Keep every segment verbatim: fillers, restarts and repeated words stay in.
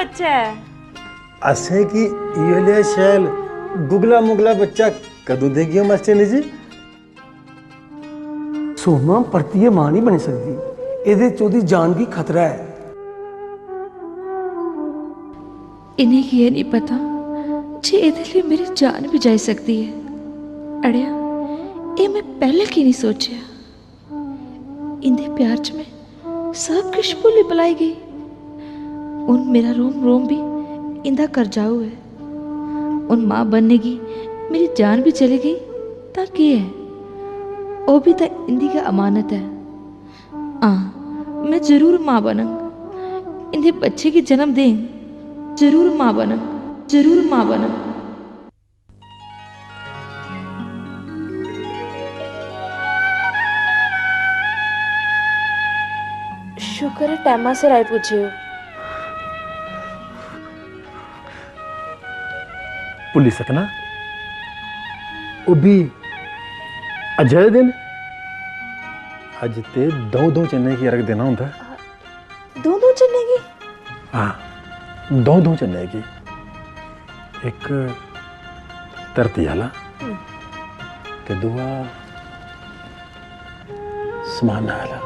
अच्छा ऐ। असें गी इयो लेआ शैल गुगला मुगला बच्चा कदूं देगी ओ मास्टरनी जी? सोमा परतियै मां निं बनी सकदी। एह्दे च ओह्दी जान गी खतरा ऐ। इ'नेंगी एह् निं पता जे एह्दे लेई मेरी जान बी जाई सकदी ऐ। अड़ेआ, एह् में पैह्लें की निं सोचेआ? इं'दे प्यार च में सब किश भुल्ली भलाई गेई। हून मेरा रोम रोम बी इं'दा करजाऊ ऐ। हून मां बनने गी मेरी जान बी चली गेई तां केह् ऐ? ओह् बी तां इं'दी गै अमानत ऐ। हां, में जरूर मां बनङ। इं'दे बच्चे गी जन्म देङ। जरूर मां बनङ। जरूर मां बनङ। शुक्र ऐ टैमा सिर आई पुज्जे ओ। भुल्ली सकना? ओह् बी अज्जै दे दिन? अज्ज ते द'ऊं-द'ऊं चन्नें गी अर्घ देना होंदा ऐ। द'ऊं-द'ऊं चन्नें गी? हां, द'ऊं-द'ऊं चन्नें गी। इक धरती आह्ला हम्म। ते दूआ समाना आह्ला।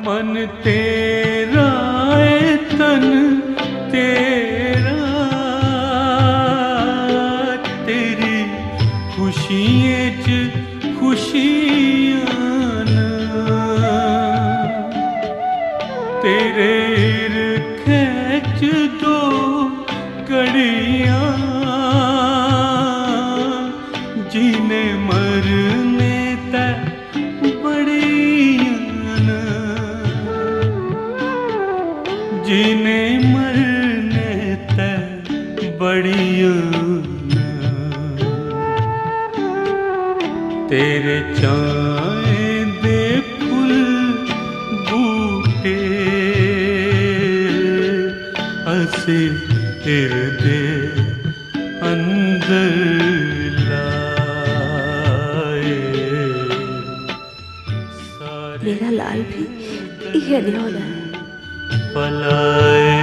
मन तेरा ऐ, तन तेरा, तेरी खुशियें च खुशियां न। तेरे हिरखै च दो घड़ियां, जीने मरने तै बड़ियां न। जीने मरने तै बड़ियां न। तेरे चाएं दे फुल्ल बूटे असें हिरदे अंदर लाए। सारे मेरा लाल भी इ'यै नेहा होना ऐ। पलाए।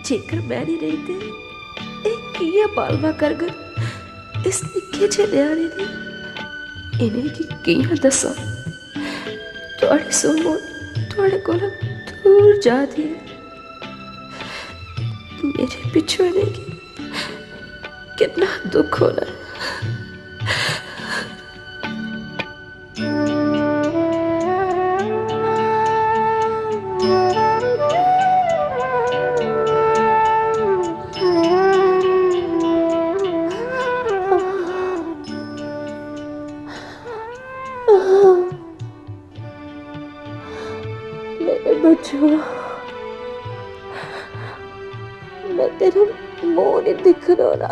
जेकर में निं रेही ते एह् कि'यां पालमा करङन इस निक्के जेह् ञ्याणे दी? इ'नेंगी कि'यां दस्सां? थुआढ़ी सोमो थुआढ़े कोला दूर जा दी ऐ। मेरे पिच्छुआं इ'नेंगी किन्ना दुख होना ऐ। मेरे बच्चुआ, मैं तेरा मुंह नहीं दिखना ना।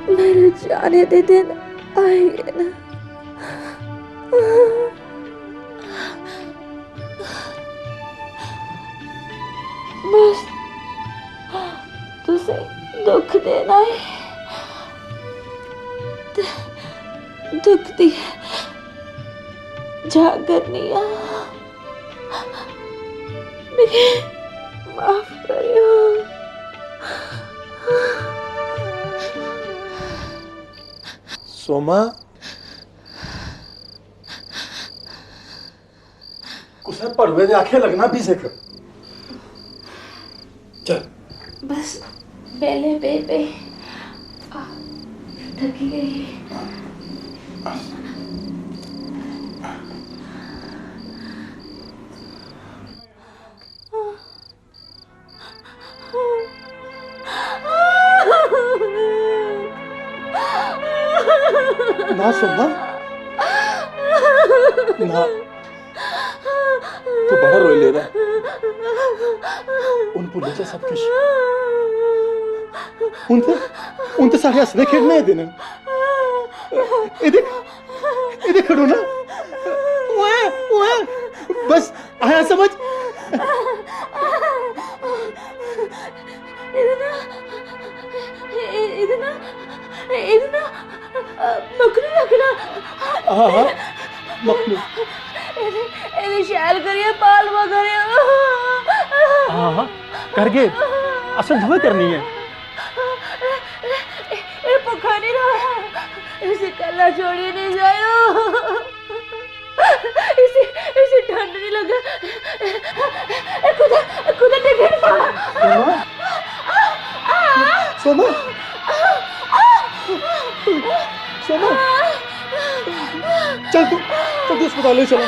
मेरे जाने दे दिन आई गए ना। बस तुसें दुख देना है ते दुख दी जाग करनी आ। मिगी माफ करेओ। सोमा, कुसै भड़ुए दे आखे लगना भी सिक्ख। चल। बस बेले पे पे आ, थकी गई। ना सोमा, ना। तू बड़ा रोई लेदा ऐ। हुन भुल्ली जा सब किश। हुन ते, हुन ते साढ़े हसदे खेढने दे दिन न। एह् दिक्ख, एह् दिक्ख खड़ोना। ओए, ओए, बस आया समझ। एह्दे ना, एह्-, एह्दे ना, एह्दे ना, अ, मक्खनू रक्खना। आहा, मक्खनू। एह्दे, एह्दे शैल करियै पालमा करेओ। आहा, करगे। असें दुए करनी ऐ। एह्, एह् भुक्खा निं र'वै। इसी कल्ला छोड़ी निं जाएओ। इसी, इसी ठंड निं लग्गै। एह् कुतै, कुतै डिग्गी निं पवै। सोमा? सोमा? सोमा? चल तू, चल तू अस्पताल ले चलो।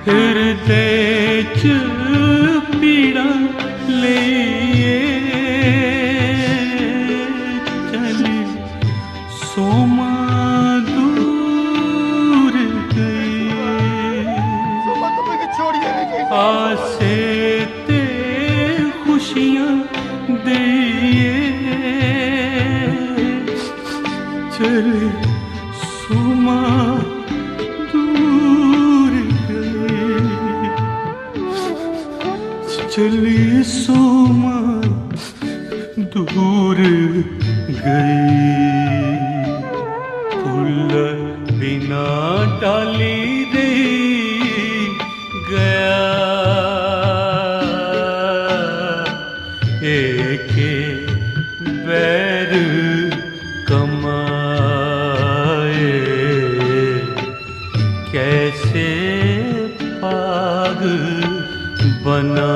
हिरदे च पीड़ा लेइयै चली सोमा दूर गई। आसें ते खुशियां देइयै चली सोमा दूर गई। चली सोमा दूर गई। फुल्ल बिना डाली रेही गया। एह् केह् बैर कमाए, कैसे भाग बना।